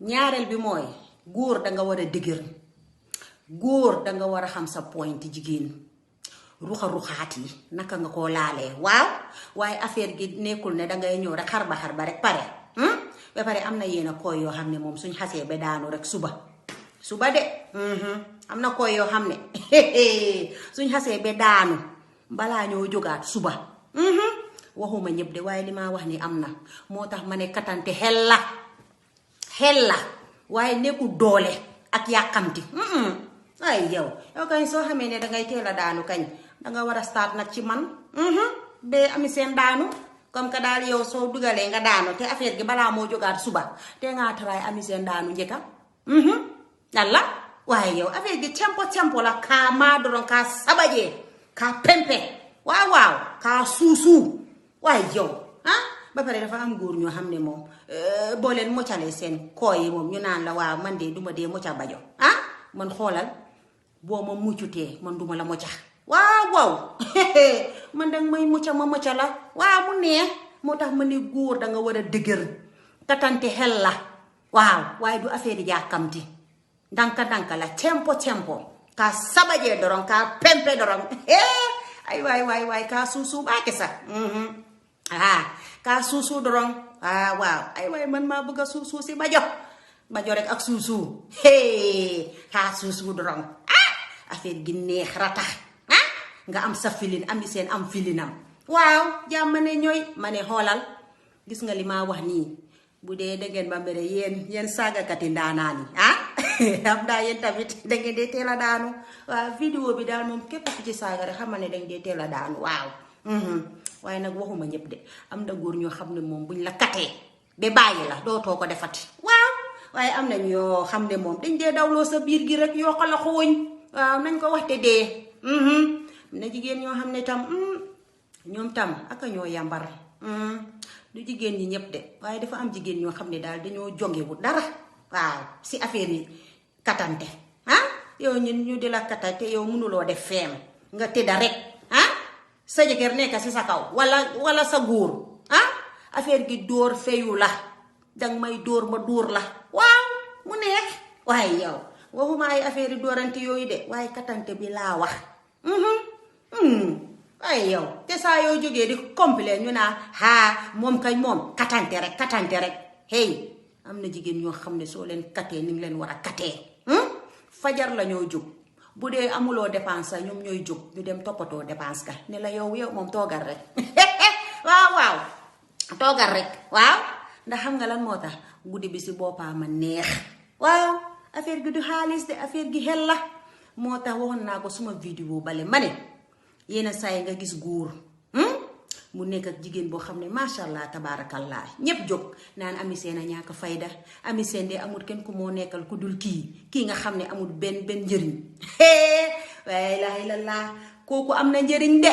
ñaareel bi mooy góor danga war a dëgër góor danga war a xam sa point jigéen ruxaat yi naka nga koo laalee waaw waaye affaire gi nekkul ne dangay ñëw rek xar ba rek pare ba pare am na yéen a koy yoo xam ne moom suñ xasee ba daanu rek suba de am na koy yoo xam ne suñ xasee ba daanu balaa ñoo jógaat suba waxuma ñëpp de waaye li ma wax ni am na moo tax ma ne katante xel la waaye nekkul doole ak yàkkamti ay yow kañ soo xamee ne dangay teel a daanu kañ danga war a start nag ci man ba ami seen daanu comme que daal yow soo dugalee nga daanu te affaire gi balaa moo jógaat suba te ngaa taraay ami seen daanu njëkka yàlla waaye yow affaire gi tempo la kaa maa doron kaa sabajee kaa pempe waaw kaa suusuu waaye yow ba pare dafa am góor ñoo xam ne moom boo leen moccalee seen koo yi moom ñu naan la waaw man de duma dee mocca bajo man xoolal boo ma muccutee man duma la mocca waaw man danga may mucca ma mocca la waaw mu neex moo tax ma ne góor danga war a dëgër katante xel la waaw waaye du affaire yi jàkkamti ndanka la tempo ka sabajee doron ka pempe doron ay waay ka suusu baake sax ka suusu doron waaw ay waay man maa bëgg a suusu si bajo rek ak suusu ka suusu doron affaire gi neex ratax nga am sa filin ami seen am filinam waaw jàmm ne ñooy ma ne xoolal gis nga li ma wax nii bu dee dangeen ba mbere yéen saagakati ndaanaan yi am daa yéen tamit dangeen dee teel a daanu waaw vidéo bi daal moom képp ku ci saaga rek xamal ne dangeen dee teel a daanu waaw waaye nag waxuma ñëpp de am na góor ñoo xam ne moom buñ la katee ba bàyyi la dootoo ko defati waaw waaye am na ñoo xam ne moom dañ dee dawloo sa biir gi rek yoo xala xooñ waaw nañ ko waxte dee na jigéen ñoo xam ne tam ñoom tam aka ñoo yàmbar du jigéen ñi ñëpp de waaye dafa am jigéen ñoo xam ne daal dañoo jongewu dara waaw si affaire yi katante yow ñu di la katante yow mënuloo def feem nga tëdda rek sa jëkkër nekk si sa kaw wala sa góor affaire gi dóor feyu la danga may dóor ma dóor la waaw mu neex waaye yow waxuma ay affaire yi dóorante yooyu de waaye katante bi laa wax waaye yow te saa yoo jógee di complet ñu naa moom kañ moom katante rek hey am na jigéen ñoo xam ne soo leen katee ni ngi leen war a katee fajar la ñoo jóg bu dee amuloo dépense ñoom ñooy jóg ñu dem toppatoo dépense ka ne la yow moom toogal rek waaw toogal rek waaw ndax xam nga lan moo tax guddi bi si boppam a neex waaw affaire gi du xaalis de affaire gi xel la moo tax waxoon naa ko suma vidéo bale ma ne yenn saa yi nga gis góor mu nekk ak jigéen boo xam ne macha allah tabaarakallah ñépp jóg naan ami seen a ñàkk fayda ami seen de amul kenn ku moo nekkal ku dul kii nga xam ne amul benn njëriñ waaye laa ilallah kooku am na njëriñ de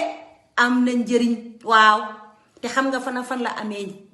am na njëriñ waaw te xam nga fan la amee